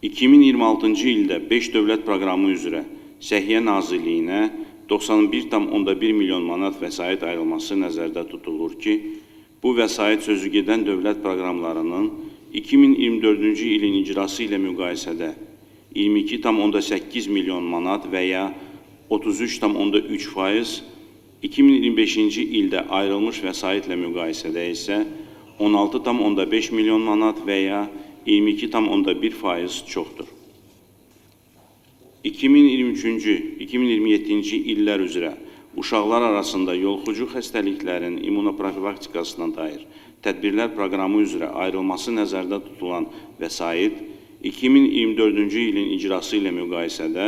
2026-cı ildə 5 dövlət proqramı üzrə Səhiyyə Nazirliyinə 91,1 milyon manat vəsait ayrılması nəzərdə tutulur ki, bu vəsait sözügedən dövlət proqramlarının 2024-cü ilin icrası ilə müqayisədə 22,8 milyon manat və ya 33,3%, 2025-ci ildə ayrılmış vəsaitlə müqayisədə isə 16,5 milyon manat və ya 22,1% çoxdur. 2023-cü, 2027-ci illər üzrə uşaqlar arasında yolxucu xəstəliklərin immunoprofilaktikasına dair tədbirlər proqramı üzrə ayrılması nəzərdə tutulan vəsait 2024-cü ilin icrası ilə müqayisədə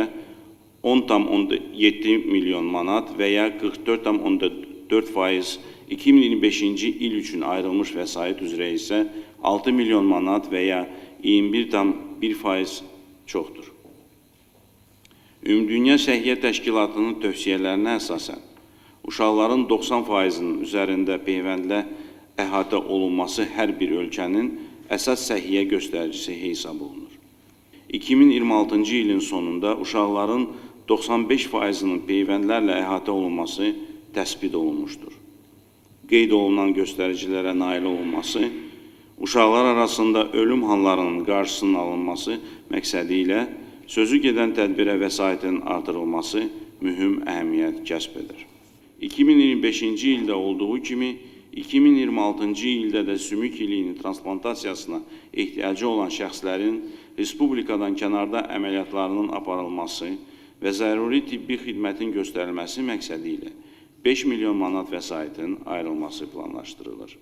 10,7 milyon manat və ya 44,4%, 2025-ci il üçün ayrılmış vəsait üzrə isə 6 milyon manat və ya 21,1% çoxdur. Ümumdünya Səhiyyə Təşkilatının tövsiyələrinə əsasən, uşaqların 90%-nin üzərində peyvəndlə əhatə olunması hər bir ölkənin əsas səhiyyə göstəricisi hesab olunur. 2026-cı ilin sonunda uşaqların 95%-nin peyvəndlərlə əhatə olunması təsbit olunmuşdur. Qeyd olunan göstəricilərə nail olunması, uşaqlar arasında ölüm hallarının qarşısının alınması məqsədi ilə sözü gedən tədbirə vəsaitin artırılması mühüm əhəmiyyət kəsb edir. 2025-ci ildə olduğu kimi 2026-cı ildə də sümük iliyinin transplantasiyasına ehtiyacı olan şəxslərin respublikadan kənarda əməliyyatlarının aparılması və zəruri tibbi xidmətin göstərilməsi məqsədi ilə 5 milyon manat vəsaitin ayrılması planlaşdırılır.